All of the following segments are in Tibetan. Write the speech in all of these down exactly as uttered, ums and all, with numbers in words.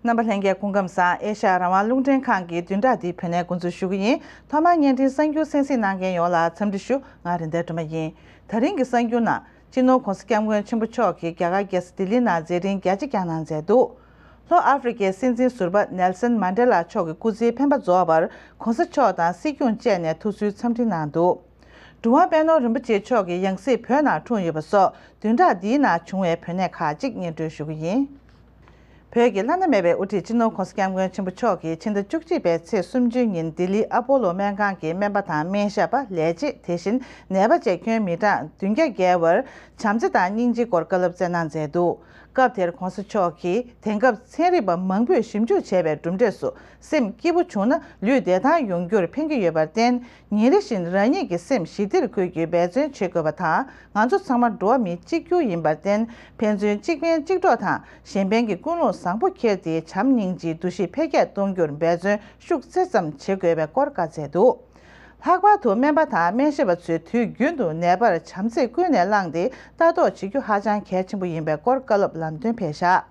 རྣམ་པ་ལྷན་རྒྱས་སྐུ་ཁམས་བཟང་། ཨེ་ཤ་ཡ་རང་དབང་རླུང་འཕྲིན་ཁང་གི་བདུན་ཕྲག་འདིའི་བོད་གནས་འགོ་འཛུགས་ཞུ་གི་ཡིན། ཐོག་མར་བརྙན་འཕྲིན་གསར་འགྱུར་གསན་གཟིགས་གནང་མཁན་ཡོངས་ལ་འཚམས་འདྲི་ཞུ། ང་རིན་ལྡན་སྒྲོལ་མ་ཡིན། ད་རིང་གི་གསར་འགྱུར་ནང་སྤྱི་ནོར་༸གོང་ས་༸སྐྱབས་མགོན་ཆེན་པོ་མཆོག་གིས་རྒྱ་གར་རྒྱལ་ས་ལྡི་ལི་ནང་མཛད་འཕྲིན་རྒྱ་ཆེ་བསྐྱངས་གནང་མཛད་འདུག་ལྷོ་ཨ་ཧྥེ་རི་ཁའི་སྲིད་འཛིན་ཟུར་པ་ནེལ་སན་མན་ཌེ་ལ་མཆོག་གི་སྐུ་ཚེའི་འཕེན་པ་རྫོགས་པར་༸གོང་ས་མཆོག་དང་སྲིད་སྐྱོང་བཅས་ནས་ཐུགས་གསོའི་འཚམས་འདྲི་གནང་འདུག་གྲུབ་དབང་པད་ནོར་རིན་པོ་ཆེ་མཆོག་གི་ཡང་སྲིད་བོད་ནང་འཁྲུངས་ཡོད་པ་སོགས་བདུན་ཕྲག་འདིའི་ནང་བྱུང་བའི་བོད་གནས་ཁག་ཅིག་སྙན་སྒྲོན་ཞུ་གི་ཡིན། བོད་ཀྱི་བླ་ན་མེད་པའི་དབུ་ཁྲིད་སྤྱི་ནོར་༸གོང་ས་༸སྐྱབས་མགོན་ཆེན་པོ་མཆོག་གིས་ཕྱི་ཟླ་བཅུ་གཅིག་པའི་ཚེས་སུམ་ཅུའི་ཉིན་ལྡི་ལིའི་ཨ་པོ་ལོ་སྨན་ཁང་གི་སྨན་པ་དང་སྨན་ཞབས་པ། ལས་བྱེད། དེ་བཞིན་ནད་པ་བཅས་ཁྱོན་མི་གྲངས་བདུན་བརྒྱ་བརྒལ་བར་བྱམས་བརྩེ་དང་སྙིང་རྗེའི་སྐོར་བཀའ་སློབ་སྩལ་གནང་མཛད་འདུག་སྐབས་དེར་༸གོང་ས་མཆོག་གིས་དེང་སྐབས་ཚན་རིག་པ་མང་པོས་ཞིབ་འཇུག་བྱས་པའི་གྲུབ་འབྲས་སུ། སེམས་སྐྱིད་པོ་བྱུང་ན་ལུས་བདེ་ཐང་ཡོང་རྒྱུར་ཕན་གྱི་ཡོད་པར་བརྟེན། ཉིན་རེ་བཞིན་རང་ཉིད་ཀྱི་སེམས་ཞི་བདེར་འཁོད་རྒྱུའི་འབད་བརྩོན་བྱེད་དགོས་པ་དང་། ང་ཚོ་ཚང་མ་འགྲོ་བ་མི་གཅིག་གྱུར་ཡིན་པར་བརྟེན། ཕན་ཚུན་གཅིག་ཕན་གཅིག་གྲོགས་དང་གཞན་ཕན་གྱི་ཀུན་སློང་བཟང་པོ་འཁྱེར་ཏེ་བྱམས་སྙིང་རྗེའི་འདུ་ཤེས་འཕེལ་རྒྱས་གཏོང་རྒྱུར་འབད་བརྩོན་ཤུགས་ཆེ་ཙམ་བྱེད་དགོས་པའི་སྐོར་བཀའ་སྩལ་འདུག་ལྷག་པར་དུ་སྨན་པ་དང་སྨན་ཞབས་པ་ཚོས་དུས་རྒྱུན་དུ་ནད་པར་བྱམས་བརྩེ་ཀུན་ནས་བསླངས་ཏེ་ལྟ་རྟོག་བྱེད་རྒྱུ་ཧ་ཅང་གལ་ཆེན་པོ་ཡིན་པའི་སྐོར་བཀའ་སློབ་ལམ་སྟོན་ཕེབས་བཞག་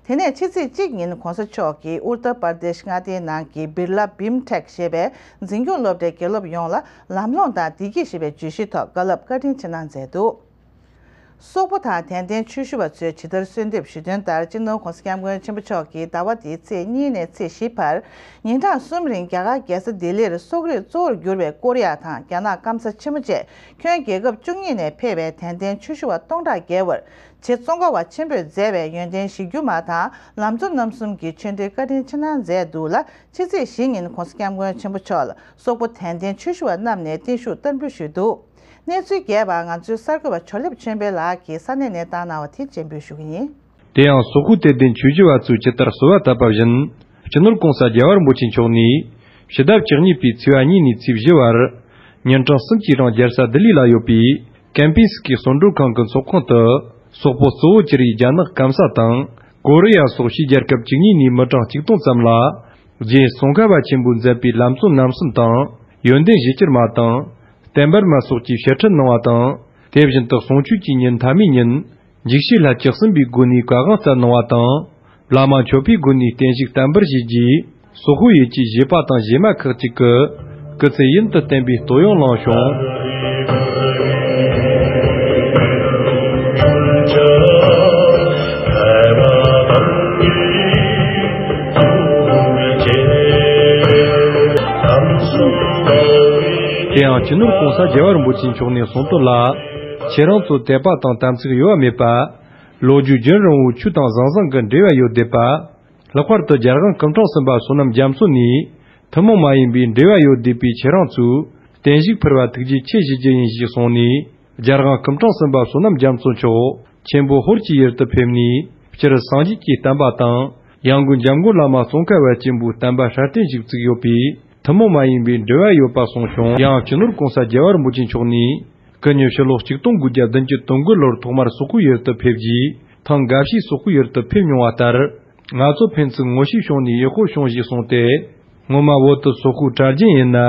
དེ་ནས་ཕྱི་ཚེས་གཅིག་ཉིན་༸གོང་ས་མཆོག་གིས་ཨུར་ཏར་པར་དེཤ་མངའ་སྡེའི་ནང་གི་བིར་ལ་བིམ་ཊེག་ཞེས་པའི་འཛིན་སྐྱོང་སློབ་གྲྭའི་དགེ་སློབ་ཡོངས་ལ་ལམ་ལྷོང་དང་བདེ་སྐྱིད་ཞེས་པའི་བརྗོད་གཞིའི་ཐོག་བཀའ་སློབ་བཀའ་དྲིན་ཆེ་གནང་མཛད་འདུག་སོག་པོ་དང་དད་ལྡན་ཆོས་ཞུ་བ་ཚོས་ཇི་ལྟར་གསོལ་འདེབས་ཞུས་དོན་ལྟར། སྤྱི་ནོར་༸གོང་ས་༸སྐྱབས་མགོན་ཆེན་པོ་མཆོག་གིས་ཟླ་བ་འདིའི་ཚེས་གཉིས་ནས་ཚེས་བཞི་བར་ཉིན་གྲངས་གསུམ་རིང་རྒྱ་གར་རྒྱལ་ས་ལྡི་ལིར་སོག་རིགས་གཙོ་བོར་གྱུར་བའི་ཀོ་རི་ཡ་དང་རྒྱ་ནག་སྐམ་ས་ཆེན་མོ་བཅས་ཁྱོན་རྒྱལ་ཁབ་བཅུ་གཉིས་ནས་ཕེབས་པའི་དད་ལྡན་ཆོས་ཞུ་བ་སྟོང་ཕྲག་བརྒལ་བར། རྗེ་ཙོང་ཁ་པ་ཆེན་པོས་མཛད་པའི་ཡོན་ཏན་གཞི་འགྱུར་མ་དང་ལམ་གཙོ་རྣམ་གསུམ་གྱི་ཆོས་འབྲེལ་བཀའ་དྲིན་ཆེ་གནང་མཛད་འདུག་ལ། ཕྱི་ཚེས་བཞི་ཉིན་༸གོང་ས་༸སྐྱབས་མགོན་ཆེན་པོ་མཆོག་ལ་སོག་པོ་དད་ལྡན་ཆོས་ཞུ་བ་རྣམས་ནས་བརྟན་བཞུགས་བསྟར་འབུལ་ཞུས་འདུག་གནས་ཚུལ་རྒྱས་པ་ང་ཚོའི་གསར་འགོད་པ་ཇོ་ལེབ་ཆོས་འཕེལ་ལགས་ཀྱིས་ས་གནས་ནས་བཏང་གནང་བ་དེ་སྤྱན་འབུལ་ཞུ་གི་ཡིན། དེ་ཡང་སོག་པོའི་དད་ལྡན་ཆོས་ཞུ་བ་ཚོས་ཇི་ལྟར་གསོལ་བ་བཏབ་པ་བཞིན། སྤྱི་ནོར་༸གོང་ས་༸རྒྱལ་བ་རིན་པོ་ཆེ་མཆོག་ནས་ཕྱི་ཟླ་བཅུ་གཉིས་པའི་ཚེས་པ་གཉིས་ནས་ཚེས་བཞི་བར་ཉིན་གྲངས་གསུམ་གྱི་རིང་རྒྱལ་ས་ལྡི་ལི་ལ་ཡོད་པའི་ཀེམ་པིན་སི་ཀི་གསོལ་མགྲོན་ཁང་གི་ཚོགས་ཁང་དུ། སོག་པོ་གཙོ་བོ་གྱུར་པའི་རྒྱ་ནག་སྐམ་ས་དང་ཀོ་རི་ཡ་སོགས་ཕྱིའི་རྒྱལ་ཁབ་བཅུ་གཉིས་ནས་མི་གྲངས་གཅིག་སྟོང་ཙམ་ལ། རྗེ་ཙོང་ཁ་པ་ཆེན་པོས་མཛད་པའི་ལམ་གཙོ་རྣམ་གསུམ་དང་། ཡོན་ཏན་གཞི་གྱུར་མ་དང་། བསྟན་པར་མ་སོགས་ཀྱི་ཞལ་ཁྲིད་གནང་བ་དང་། དེ་བཞིན་དུ་གསུང་ཆོས་ཀྱི་ཉིན་མཐའ་མའི་ཉིན། འཇིགས་བྱེད་ལྷ་བཅུ་གསུམ་པའི་སྒོ་ནས་བཀའ་དབང་སྩལ་གནང་བ་དང་། བླ་མ་མཆོད་པའི་སྒོ་ནས་བརྟན་བཞུགས་བསྟན་པར་བཞེས་རྗེས། སོག་པོའི་ཡུལ་གྱི་བཞེས་པ་དང་བཞེས་མ་ཁག་ཅིག་གི་སྐུ་ཚེ་ཡུན་དུ་བརྟན་པའི་བསྟོད་དབྱངས་གླེང་བྱུང་། དེ་ཡང་སྤྱི་ནོར་༸གོང་ས་༸རྒྱལ་བ་རིན་པོ་ཆེ་མཆོག་ནས་གསུངས་དོན་ལ། ཁྱེད་རང་ཚོ་དད་པ་དང་དམ་ཚིག་གཡོ་བ་མེད་པ། ལོ་རྒྱུས་རྒྱུན་རིང་བོའི་ཆོས་དང་ཟང་ཟིང་གི་འབྲེལ་བ་ཡོད་བསྡད་པ། ལྷག་པར་དུ་རྒྱལ་དབང་སྐུ་ཕྲེང་གསུམ་པ་བསོད་ནམས་རྒྱ་མཚོ་ནས་ཐུན་མོང་མ་ཡིན་པའི་འབྲེལ་བ་ཡོད་བསྡད་པའི་ཁྱེད་རང་ཚོས་བརྟན་བཞུགས་ཕུལ་བ་ཐུགས་རྗེ་ཆེ་ཞུ་རྒྱུ་ཡིན་ཞེས་གསུངས་ནས། རྒྱལ་དབང་སྐུ་ཕྲེང་གསུམ་པ་བསོད་ནམས་རྒྱ་མཚོ་མཆོག་ཆེན་པོ་ཧོར་གྱི་ཡུལ་དུ་ཕེབས་ནས། སྤྱིར་སངས་རྒྱས་ཀྱི་བསྟན་པ་དང་། ཡང་སྒོས་འཇམ་མགོན་བླ་མ་ཙོང་ཁ་པ་ཆེན་པོའི་བསྟན་པ་སྲ་བརྟན་ཞིག་བཙུགས་ཡོད་པས། ཐུན་མོང་མ་ཡིན་པའི་འབྲེལ་བ་ཡོད་པ་གསུངས་བྱུང་། ཡང་སྤྱི་ནོར་༸གོང་ས་༸རྒྱལ་བ་རིན་པོ་ཆེ་མཆོག་ནས། སྐུ་ཉིད་ཕྱི་ལོ་ཆིག་སྟོང་དགུ་བརྒྱ་བདུན་ཅུ་དོན་དགུ་ལོར་ཐོག་མར་སོག་པོའི་ཡུལ་དུ་ཕེབས་རྗེས། ཐེངས་འགའ་ཤས་སོག་པོའི་ཡུལ་དུ་ཕེབས་མྱོང་བ་ལྟར། ང་ཚོ་ཕན་ཚུན་ངོ་ཤེས་བྱུང་ནས་ཡག་པོ་བྱུང་ཞེས་གསུངས་ཏེ། སྔོན་མ་བོད་དུ་སོག་པོའི་གྲྭ་རྒྱུན་ཡིན་ན།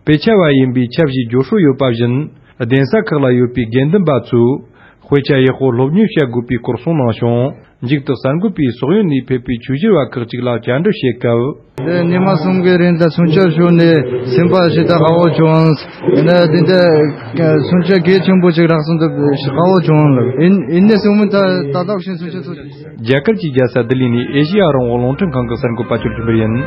དཔེ་ཆ་བ་ཡིན་པའི་ཆབ་ཞུའི་རྒྱུགས་སྤྲོད་ཡོད་པ་བཞིན། གདན་ས་ཁག་ལ་ཡོད་པའི་དགེ་འདུན་པ་ཚོས། དཔེ་ཆ་ཡག་པོ་སློབ་གཉེར་བྱ་དགོས་པའི་སྐོར་གསུངས་གནང་བྱུང་། མཇུག་ཏུ་གསར་འགོད་པས་སོག་ཡུལ་ནས་ཕེབས་པའི་ཆོས་ཞུ་བ་ཁག་ཅིག་ལ་བཅར་འདྲི་བྱེད་སྐབས། འདི་ཉི་མ་གསུམ་གྱི་རིང་དུ་གསུང་ཆོས་ཞུས་ནས་སེམས་པ་ཞེ་དྲག་དགའ་བོ་བྱུང་། ཡིན་ན་འདི་འདྲ་གསུང་ཆོས་གལ་ཆེན་པོ་ཅིག་རག་སོང་དུ་དགའ་བོ་བྱུང་ལ། ཡིན་ཡིན་ནས་སོང་མིན་ད་ད་དག་བཞིན་གསུང་ཆོས་ཚོ། རྒྱ་གར་གྱི་རྒྱལ་ས་ལྡི་ལི་ནས་ཨེ་ཤེ་ཡ་རང་དབང་རླུང་འཕྲིན་ཁང་གི་གསར་འགོད་པ་ཆོས་སྒྲོན་པར་ཡིན།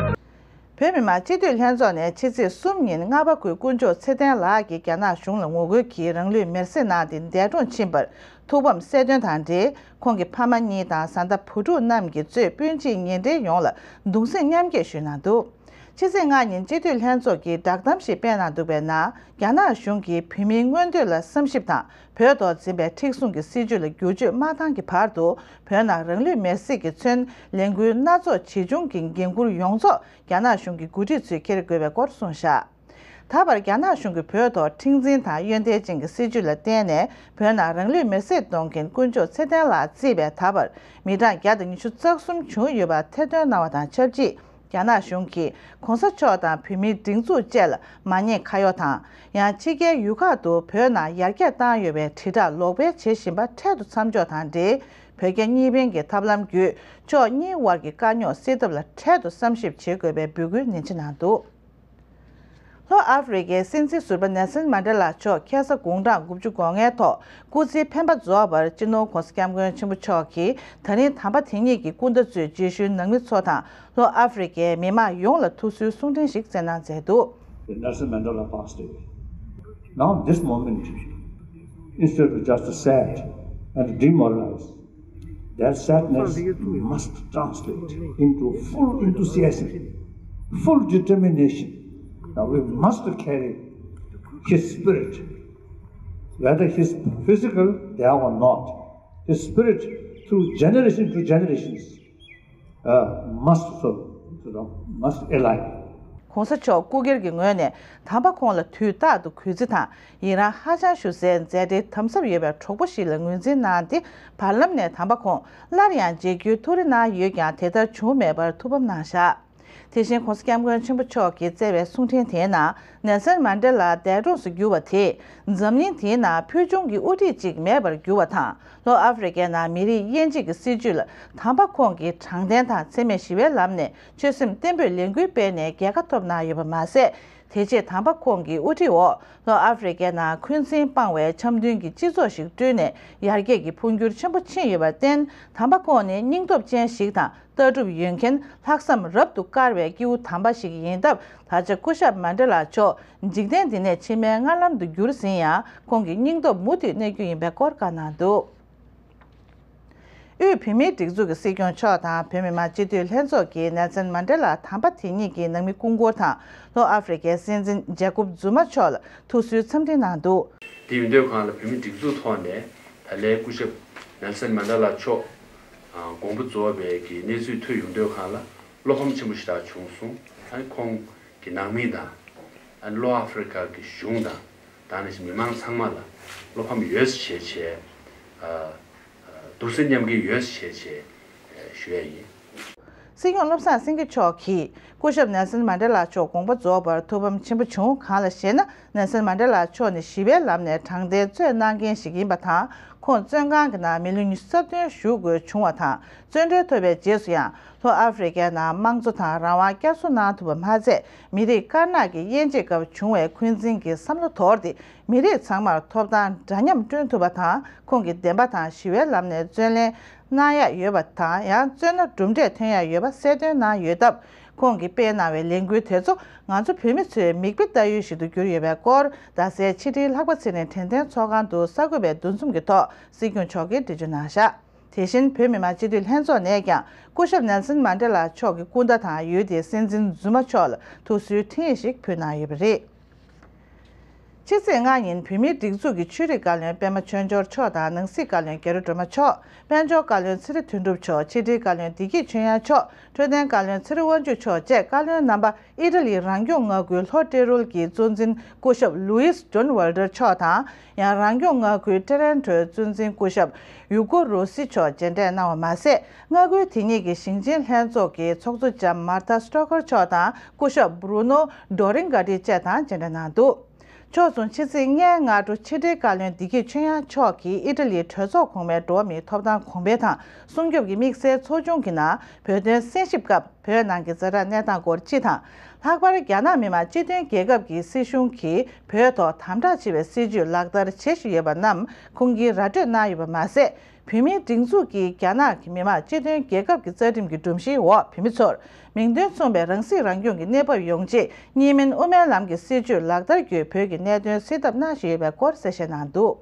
བོད་མི་མང་སྤྱི་འཐུས་ལྷན་ཚོགས་ནས་ཕྱི་ཚེས་གསུམ་ཉིན་རྔ་བ་ཁུལ་དཀོན་མཆོག་ཚེ་བརྟན་ལགས་ཀྱིས་རྒྱ་ནག་གཞུང་ལ་ངོ་རྒོལ་གྱིས་རང་ལུས་མེར་སྲེག་གནང་སྟེ་འདས་གྲོངས་ཕྱིན་པར་ཐུགས་ཕམ་གསལ་སྟོན་དང་འབྲེལ། ཁོང་གི་ཕ་མ་གཉིས་དང་བཟའ་ཟླ་བུ་ཕྲུག་རྣམས་ཀྱིས་གཙོས་སྤུན་མཆེད་ཉེ་འབྲེལ་ཡོངས་ལ་གདུང་སེམས་མཉམ་སྐྱེད་ཞུས་གནང་འདུག་ཕྱི་ཚེས་ལྔ་ཉིན་སྤྱི་འཐུས་ལྷན་ཚོགས་ཀྱིས་བསྒྲགས་གཏམ་ཞིག་སྤེལ་གནང་འདུག་པའི་ནང་། རྒྱ་ནག་གཞུང་གིས་བོད་མིའི་མངོན་འདོད་ལ་བསམ་ཞིབ་དང་། བོད་ཐོག་འཛིན་པའི་མཁྲེགས་བཟུང་གི་སྲིད་བྱུས་ལ་བསྒྱུར་བཅོས་མ་བཏང་གི་བར་དུ། བོད་ནང་རང་ལུས་མེར་སྲེག་གིས་མཚོན་ལས་འགུལ་སྣ་ཚོགས་ཇི་བྱུང་གི་འགན་འཁུར་ཡོངས་རྫོགས་རྒྱ་ནག་གཞུང་གི་འགོ་ཁྲིད་ཚོས་འཁྱེར་དགོས་པའི་སྐོར་གསུངས་བཞག་ད་བར་རྒྱ་ནག་གཞུང་གིས་བོད་ཐོག་མཁྲེགས་འཛིན་དང་ཡོན་ཏན་ཅན་གྱི་སྲིད་བྱུས་ལ་བརྟེན་ནས། བོད་ནང་རང་ལུས་མེར་སྲེག་གཏོང་མཁན་དཀོན་མཆོག་ཚེ་བརྟན་ལགས་རྩིས་པའི་ད་བར་མི་གྲངས་བརྒྱ་དང་ཉི་ཤུ་རྩ་གསུམ་བྱུང་ཡོད་པ་ཐེར་འདོན་གནང་བ་དང་ཆབས་ཅིག་རྒྱ་ནག་གཞུང་གིས་༸གོང་ས་མཆོག་དང་བོད་མིའི་སྒྲིག་འཛུགས་བཅས་ལ་མ་ཉེས་ཁ་གཡོག་དང་། ཡང་ཕྱི་རྒྱལ་ཡུལ་ཁག་ཏུ་བོད་ནང་ཡར་རྒྱས་བཏང་ཡོད་པའི་དྲིལ་བསྒྲགས་ལོག་སྤེལ་བྱེད་བཞིན་པ་འཕྲལ་དུ་མཚམས་འཇོག་དང་འབྲེལ། བོད་རྒྱ་གཉིས་ཕན་གྱི་ཐབས་ལམ་བརྒྱུད་ཕྱོགས་གཉིས་དབར་གྱི་དཀའ་རྙོག་སེལ་ཐབས་ལ་འཕྲལ་དུ་བསམ་ཞིབ་བྱེད་དགོས་པའི་འབོད་སྐུལ་ནན་ཆེ་གནང་འདུག་ལྷོ་ཨ་ཧྥེ་རི་ཁའི་སྲིད་འཛིན་ཟུར་པ་ནེལ་སོན་མན་ཌེ་ལ་མཆོག་ཁ་སང་དགུང་གྲངས་དགུ་བཅུ་གོ་ལྔའི་ཐོག་སྐུ་ཚེའི་འཕེན་པ་རྫོགས་པར་སྤྱི་ནོར་༧གོང་ས་༧སྐྱབས་མགོན་ཆེན་པོ་མཆོག་གིས་ད་རིང་དམ་པ་དེ་ཉིད་ཀྱི་སྐུ་ཟླ་གཙོས་རྗེས་ཤུལ་ནང་མི་ཚོ་དང་ལྷོ་ཨ་ཧྥེ་རི་ཁའི་མི་མང་ཡོངས་ལ་ཐུགས་གསོའི་གསུང་འཕྲིན་ཞིག་སྩལ་གནང་མཛད་འདུག Nelson Mandela passed away. Now, this moment, instead of just sad and demoralized, that sadness must translate into full enthusiasm, full determination. Now, we must carry his spirit, whether he's physical there or not, his spirit through generation to generations uh, must so, so must alive. ༧གོང་ས་མཆོག་སྐུ་སྒེར་གྱི་ངོས་ནས་དམ་པ་ཁོང་ལ་དུས་རྟག་ཏུ་གུས་བརྩི་དང་ཡི་རང་ཧ་ཅང་ཞུ་སའི་མཛད་འཕྲིན་དམ་ཟབ་ཡོད་པའི་གྲོགས་པོ་ཞིག་ལ་ངོས་འཛིན་གནང་སྟེ། བར་ལམ་ནས་དམ་པ་ཁོང་སླར་ཡང་མཇལ་རྒྱུའི་ཐུགས་རེ་གནང་ཡོད་ཀྱང་དེ་ལྟར་བྱུང་མེད་པར་ཐུགས་ཕམ་གནང་བཞག་དེ་བཞིན་༧གོང་ས་༧སྐྱབས་མགོན་ཆེན་པོ་མཆོག་གིས་བསྩལ་བའི་གསུང་འཕྲིན་དེའི་ནང་ནེལ་སོན་མན་ཌེ་ལ་འདས་གྲོངས་སུ་གྱུར་བ་དེས་འཛམ་གླིང་དེའི་ནང་ཕུལ་བྱུང་གི་དབུ་ཁྲིད་ཅིག་མེད་པར་གྱུར་བ་དང་། ལྷོ་ཨ་ཧྥེ་རི་ཁའི་ནང་མི་རིགས་དབྱེ་འབྱེད་ཀྱི་སྲིད་བྱུས་ལ་དམ་པ་ཁོང་གིས་དྲང་བདེན་དང་འཚེ་མེད་ཞི་བའི་ལམ་ནས་ཆོད་སེམས་བརྟན་པོས་ལས་འགུལ་སྤེལ་ནས་རྒྱལ་ཁ་ཐོབ་གནང་ཡོད་པ་མ་ཟད། དེ་རྗེས་དམ་པ་ཁོང་གི་དབུ་ཁྲིད་འོག་ལྷོ་ཨ་ཧྥེ་རི་ཁའི་ནང་འཁོན་འཛིན་སྤངས་པའི་འཆམ་མཐུན་གྱི་སྤྱི་ཚོགས་ཤིག་བསྐྲུན་ནས་ཡར་རྒྱས་ཀྱི་འཕོ་འགྱུར་ཆེན་པོ་ཕྱིན་ཡོད་པར་བརྟེན། དམ་པ་ཁོང་ནི་སྙིང་སྟོབས་ཅན་ཞིག་དང་། ལྟ་གྲུབ་ཡོད་མཁན། ལྷག་བསམ་རབ་ཏུ་དཀར་བའི་སྐྱེས་བུ་དམ་པ་ཞིག་ཡིན་སྟབས། ད་ཆ་སྐུ་ཞབས་མན་ཌེ་ལ་མཆོག་འཇིག་རྟེན་འདི་ནས་ཕྱི་མའི་མངལ་ལམ་དུ་གྱུར་ཟིན་ཡང་། ཁོང་གི་སྙིང་སྟོབས་མུ་མཐུད་གནས་རྒྱུ་ཡིན་པའི་སྐོར་བཀའ་གནང་འདུག་དབུས་བོད་མིའི་སྒྲིག་འཛུགས་ཀྱི་སྲིད་སྐྱོང་མཆོག་དང་བོད་མི་མང་སྤྱི་འཐུས་ལྷན་ཚོགས་ཀྱིས་ནེལ་སོན་མན་ཌེ་ལ་དམ་པ་དེ་ཉིད་ཀྱི་ནང་མི་སྐུ་འཁོར་དང་། ལྷོ་ཨ་ཧྥེ་རི་ཁའི་སྲིད་འཛིན་ཇེ་ཀོབ་ཛུ་མ་མཆོག་ལ་ཐུགས་གསོའི་འཚམས་འཕྲིན་གནང་འདུག་དེ་ཡོད་དུས་སྒང་ལ་བོད་མིའི་སྒྲིག་འཛུགས་ཐོག་ནས་ད་ལན་སྐུ་ཞབས་ནེལ་སོན་མན་ཌེ་ལ་མཆོག་དགོངས་པ་རྫོགས་པའི་གི་གནས་ཚུལ་ཐོས་ཡོང་དུས་སྒང་ལ་བློ་ཕམ་ཆེན་པོ་ཞེ་དྲག་བྱུང་སོང་། ཨ་ནི་ཁོང་གི་ནང་མི་དང་། ཨ་ནི་ལྷོ་ཨ་ཧྥེ་རི་ཁ་གི་གཞུང་དང་། ད་ནི་མི་མང་ཚང་མ་ལ་བློ་ཕམ་ཡོད་ཟེར་བྱས་བྱས། ཨ། ཨ། སྡུག་སེམས་མཉམ་སྐྱེད་ཡོད་ཟེར་བྱས་བྱས་ཞུ་ཡ་ཡིན། སྲིད་སྐྱོང་བློ་བཟང་སེང་གེ་མཆོག་གིས་སྐུ་ཞབས་ནེལ་སོན་མན་ཌེ་ལ་མཆོག་དགོངས་པ་རྫོགས་པར་ཐུགས་ཕམ་ཆེན་པོ་བྱུང་། གང་ལ་ཞེ་ན། ནེལ་སོན་མན་ཌེ་ལ་མཆོག་ནི་ཞི་བའི་ལམ་ནས་དྲང་བདེན་རྩོད་གནང་མཁན་ཞིག་ཡིན་པ་དང་། ཁོང་བཙོན་ཁང་གི་ནང་མི་ལོ་ཉི་ཤུ་རྩ་བདུན་བཞུགས་དགོས་བྱུང་བ་དང་། བཙོན་གྲོལ་ཐོབ་པའི་རྗེས་སུ་ཡང་། ལྷོ་ཨ་ཧྥེ་རི་ཁའི་ནང་དམངས་གཙོ་དང་རང་དབང་བསྐྱར་གསོ་གནང་ཐུབ་པ་མ་ཟད། མི་རིགས་དཀར་ནག་གི་དབྱེ་འབྱེད་སྐབས་བྱུང་བའི་འཁོན་འཛིན་གྱི་བསམ་བློ་དོར་ཏེ། མི་རིགས་ཚང་མར་ཐོབ་ཐང་འདྲ་མཉམ་བསྐྲུན་ཐུབ་པ་དང་། ཁོང་གིས་བདེན་པ་དང་ཞི་བའི་ལམ་ནས་བརྩོན་ལེན་གནང་ཡ་ཡོད་པ་དང་། ཡང་བརྩོན་ན་གྲུབ་འབྲས་ཐོན་ཡ་ཡོད་པ་གསལ་སྟོན་གནང་ཡོད་སྟབས། ཁོང་གིས་སྤེལ་གནང་བའི་ལས་འགུལ་དེ་ཚོ་ང་ཚོ་བོད་མི་ཚོའི་མིག་དཔེ་ལྟ་ཡུལ་ཞིག་ཏུ་གྱུར་ཡོད་པའི་སྐོར། རྡ་སའི་ཕྱི་དྲིལ་ལྷག་པ་ཚེ་རིང་དྲན་རྟེན་ཚོགས་ཁང་དུ་གསར་འགོད་པའི་འདུ་འཛོམས་ཀྱི་ཐོག་སྲིད་སྐྱོང་མཆོག་གིས་འགྲེལ་བརྗོད་གནང་བཞག་དེ་བཞིན་བོད་མི་མང་སྤྱི་འཐུས་ལྷན་ཚོགས་ནས་ཀྱང་སྐུ་ཞབས་ནེལ་སོན་མན་ཌེ་ལ་མཆོག་གི་སྐུ་ཟླ་དང་ཡུལ་དེའི་སྲིད་འཛིན་ཛུ་མ་མཆོག་ལ་ཐུགས་གསོའི་འཕྲིན་ཡིག་ཞིག་ཕུལ་གནང་ཡོད་པ་རེད། ཕྱི་ཚེས་ལྔ་ཉིན་བོད་མིའི་སྒྲིག་འཛུགས་ཀྱི་ཆོས་རིག་བཀའ་བློན་པད་མ་ཆོས་འབྱོར་མཆོག་དང་། ནང་སྲིད་བཀའ་བློན་རྒྱ་རི་སྒྲོལ་མ་མཆོག་དཔལ་འབྱོར་བཀའ་བློན་ཚེ་རིང་དོན་གྲུབ་མཆོག་ཕྱི་དྲིལ་བཀའ་བློན་བདེ་སྐྱིད་ཆོས་དབྱངས་མཆོག་འཕྲོད་བསྟེན་བཀའ་བློན་ཚེ་རིང་དབང་ཕྱུག་མཆོག་བཅས་བཀའ་བློན་རྣམ་པ་ཨི་ཊ་ལིའི་རང་སྐྱོང་མངའ་ཁུལ་ལྷོ་ཏི་རོལ་གྱི་གཙོ་འཛིན་སྐུ་ཞབས་ལུའིས་ཇོན་ཝལ་ཏར་མཆོག་དང་། ཡང་རང་སྐྱོང་མངའ་ཁུལ་ཏི་རན་ཊོའི་གཙོ་འཛིན་སྐུ་ཞབས་ཡུ་གོ་རོ་སི་མཆོག་མཇལ་འཕྲད་གནང་བ་མ་ཟད། མངའ་ཁུལ་དེ་ཉིད་ཀྱི་ཞིང་ཆེན་ལྷན་ཚོགས་ཀྱི་ཚོགས་གཙོ་ལྕམ་མར་ཐ་སི་ཊོ་ཀར་མཆོག་དང་སྐུ་ཞབས་བྷུ་རུ་ནོ་ཌོ་རིང་གྷ་ཏི་བཅས་དང་མཇལ་འཕྲད་གནང་འདུག་ཕྱོགས་མཚུངས་ཕྱི་ཚེས་ལྔའི་སྔ་དྲོ་ཕྱི་དྲིལ་བཀའ་བློན་བདེ་སྐྱིད་ཆོས་དབྱངས་མཆོག་གིས་ཨི་ཊ་ལིའི་གྲོས་ཚོགས་གོང་མའི་འགྲོ་བ་མིའི་ཐོབ་ཐང་གོང་འཕེལ་དང་སྲུང་སྐྱོབ་ཀྱི་དམིགས་བསལ་ཚོགས་ཆུང་གི་ནང་བོད་དོན་གསན་ཞིབ་སྐབས། བོད་ནང་གི་ཛ་དྲག་གནས་སྟངས་སྐོར་སྤྱི་དང་། ལྷག་པར་རྒྱ་ནག་མི་དམངས་སྤྱི་མཐུན་རྒྱལ་ཁབ་ཀྱི་སྲིད་གཞུང་གིས་བོད་ཐོག་དམ་དྲག་བྱེད་པའི་སྲིད་བྱུས་ལག་བསྟར་བྱེད་བཞིན་ཡོད་པ་རྣམས་ཁོང་གིས་ར་སྤྲོད་གནང་ཡོད་པ་མ་ཟད། བོད་མིའི་སྒྲིག་འཛུགས་ཀྱིས་རྒྱ་ནག་གི་མི་དམངས་སྤྱི་མཐུན་རྒྱལ་ཁབ་ཀྱི་རྩ་ཁྲིམས་ཀྱི་སྒྲོམ་གཞིའི་འོག་བོད་མི་ཚོར་མིང་དོན་མཚུངས་པའི་རང་སྲིད་རང་སྐྱོང་གི་གནས་བབ་ཡོང་ཆེད་གཉིས་སྨན་དབུ་མའི་ལམ་གྱི་སྲིད་བྱུས་ལག་བསྟར་བརྒྱུད་བོད་ཀྱི་གནད་དོན་སེལ་ཐབས་གནང་བཞིན་ཡོད་པའི་སྐོར་གསལ་བཤད་གནང་འདུག་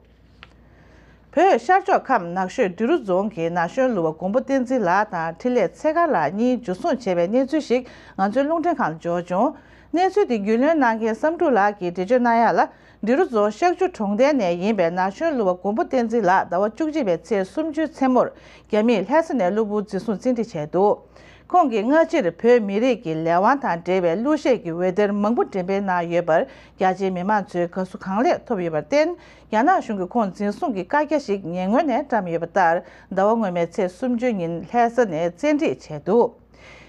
བོད་ཤར་ཕྱོགས་ཁམས་ནགས་ཤོད་འབྲི་རུ་རྫོང་གི་ན་གཞོན་གླུ་བ་མགོན་པོ་བསྟན་འཛིན་ལགས་དང་འཕྲིན་ལས་ཚེ་དཀར་ལགས་གཉིས་འཇུ་བཟུང་བྱས་པའི་གནས་ཚུལ་ཞིག་ང་ཚོའི་རླུང་འཕྲིན་ཁང་ལ་འབྱོར་བྱུང་། གནས་ཚུལ་དེ་རྒྱུས་ལོན་གནང་མཁན་བསམ་འགྲུབ་ལགས་ཀྱིས་འགྲེལ་བརྗོད་གནང་ཡ་ལ། འབྲི་རུ་རྫོང་ཤག་ཆུ་གྲོང་རྡལ་ནས་ཡིན་པའི་ན་གཞོན་གླུ་བ་མགོན་པོ་བསྟན་འཛིན་ལགས་ཟླ་བ་བཅུ་གཅིག་པའི་ཚེས་སུམ་ཅུའི་མཚན་མོར་རྒྱ་མིས་ལྷ་ས་ནས་གློ་བུར་འཛིན་བཟུང་བཙན་ཁྲིད་བྱས་འདུག་ཁོང་གིས་སྔ་ཕྱིར་བོད་མི་རིགས་ཀྱི་ལས་དབང་དང་འབྲེལ་བའི་གླུ་གཞས་ཀྱི་འོད་སྡེར་མང་པོ་འགྲེམས་སྤེལ་གནང་ཡོད་པར་རྒྱ་ཆེའི་མི་མང་ཚོའི་དགའ་བསུ་གང་ལེགས་ཐོབ་ཡོད་པར་བརྟེན། རྒྱ་ནག་གཞུང་གིས་ཁོང་འཛིན་བཟུང་གི་བཀའ་རྒྱ་ཞིག་ཉེ་སྔོན་ནས་བཀྲམ་ཡོད་པ་ལྟར། ཟླ་བ་སྔོན་མའི་ཚེས་སུམ་ཅུ་ཉིན་ལྷ་ས་ནས་བཙན་ཁྲིད་བྱས་འདུག་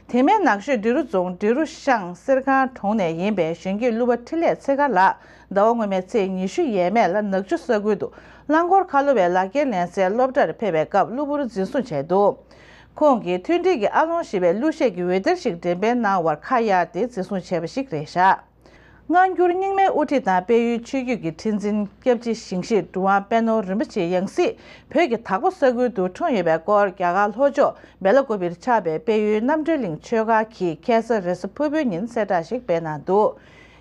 དེ་མིན་ནགས་ཤོད་འབྲི་རུ་རྫོང་འབྲི་རུ་ཤང་གསེར་ཁང་གྲོང་ནས་ཡིན་པའི་གཞོན་སྐྱེས་གླུ་བ་འཕྲིན་ལས་ཚེ་དཀར་ལགས་ཟླ་བ་སྔོན་མའི་ཚེས་ཉི་ཤུ་ཡས་མས་ལ་ནག་ཆུ་ས་ཁུལ་དུ་ རླངས་འཁོར་ཁ་ལོ་བའི་ལག་འཁྱེར་ལེན་སའི་སློབ་གྲྭར་ཕེབས་པའི་སྐབས་གློ་བུར་འཛིན་བཟུང་བྱས་འདུག་ཁོང་གིས་མཐུན་སྒྲིལ་གྱི་ཨ་ལོང་ཞེས་པའི་གླུ་གཞས་ཀྱི་འོད་སྡེར་ཞིག་འགྲེམས་སྤེལ་གནང་བར་ཁ་གཡར་ཏེ་འཛིན་བཟུང་བྱས་པ་ཞིག་རེད་བཞག་སྔ་འགྱུར་རྙིང་མའི་དབུ་ཁྲིད་དང་དཔལ་ཡུལ་ཆོས་བརྒྱུད་ཀྱི་ཁྲི་འཛིན་སྐྱབས་རྗེ་ཞིང་གཤེགས་གྲུབ་དབང་དཔལ་ནོར་རིན་པོ་ཆེའི་ཡང་སྲིད་བོད་ཀྱི་དྭགས་པོ་ས་ཁུལ་དུ་འཁྲུངས་ཡོད་པའི་སྐོར། རྒྱ་གར་ལྷོ་ཕྱོགས་སྦེ་ལ་ཀོ་བིར་ཆགས་པའི་དཔལ་ཡུལ་རྣམ་གྲོལ་གླིང་ཆོས་སྒར་གྱིས་ཁ་སང་རེས་གཟའ་ཕུར་བུའི་ཉིན་གསལ་བསྒྲགས་ཤིག་སྤེལ་གནང་འདུག་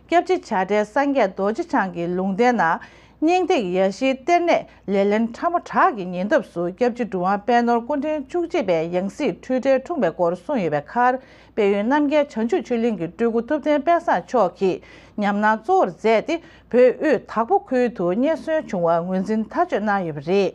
སྐྱབས་རྗེ་བྱ་བྲལ་སངས་རྒྱས་རྡོ་རྗེ་འཆང་གི་ལུང་བསྟན་ནང་། སྙིང་ཐིག་ཡ་བཞིའི་གཏེར་གནས་ལེ་ལན་ཕྲ་མོ་བྲག་གི་ཉེ་འདབས་སུ་སྐྱབས་རྗེ་གྲུབ་དབང་དཔལ་ནོར་སྐུ་ཕྲེང་བཅུ་གཅིག་པའི་ཡང་སྲིད་འཁྲུལ་བྲལ་འཁྲུངས་པའི་སྐོར་གསུངས་ཡོད་པའི་ཁར། དཔལ་ཡུལ་རྣམ་རྒྱལ་བྱང་ཆུབ་ཆོས་གླིང་གི་སྤྲུལ་སྐུ་ཐུབ་བསྟན་དཔལ་བཟང་མཆོག་གིས་ཉམས་སྣང་གཙོ་བོར་མཛད་དེ། བོད་དབུས་དྭགས་པོ་ཁུལ་དུ་རྙེད་སོན་བྱུང་བར་ངོས་འཛིན་ཐག་གཅོད་གནང་ཡོད་པ་རེད།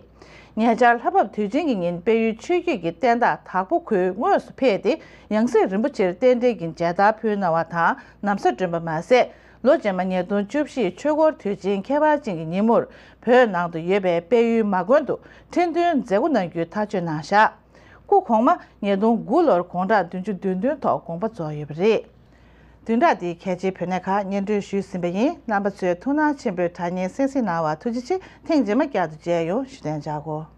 ཉེ་ཆར་ལྷ་བབས་དུས་ཆེན་གྱི་ཉིན་དཔལ་ཡུལ་ཆོས་བརྒྱུད་ཀྱི་བསྟན་བདག་དྭགས་པོ་ཁུལ་དངོས་སུ་ཕེབས་ཏེ། ཡང་སྲིད་རིན་པོ་ཆེར་རྟེན་འབྲེལ་གྱི་མཇལ་དར་ཕུལ་གནང་བ་དང་། ན་བཟའ་བསྒྲོན་པ་མ་ཟད། ལོ་རྗེས་མ་ཉིས་སྟོང་བཅུ་བཞི་ཆོས་འཁོར་དུས་ཆེན་ཁྱད་པར་ཅན་གྱི་ཉིན་མོར། བོད་ནང་དུ་ཡོད་པའི་དཔལ་ཡུལ་མ་དགོན་དུ་ཁྲི་འདོན་མཛད་སྒོ་གནང་རྒྱུའི་ཐག་གཅོད་གནང་བཞག་སྐུ་གོང་མ་ཉིས་སྟོང་དགུ་ལོར་དགུང་གྲངས་བདུན་ཅུ་དོན་བདུན་ཐོག་དགོངས་པ་རྫོགས་ཡོད་པ་རེད། བདུན་ཕྲག་འདིའི་གལ་ཆེའི་བོད་གནས་ཁག་སྙན་སྒྲོན་ཞུས་ཟིན་པ་ཡིན། རྣམ་པ་ཚོས་ཐུགས་སྣང་ཆེན་པོས་དྲ་བརྙན་གསན་གཟིགས་གནང་བར་ཐུགས་རྗེ་ཆེ། ཐེངས་རྗེས་མ་བསྐྱར་དུ་མཇལ་ཡོང་། བཞུགས་གདན་འཇགས་སྒོ།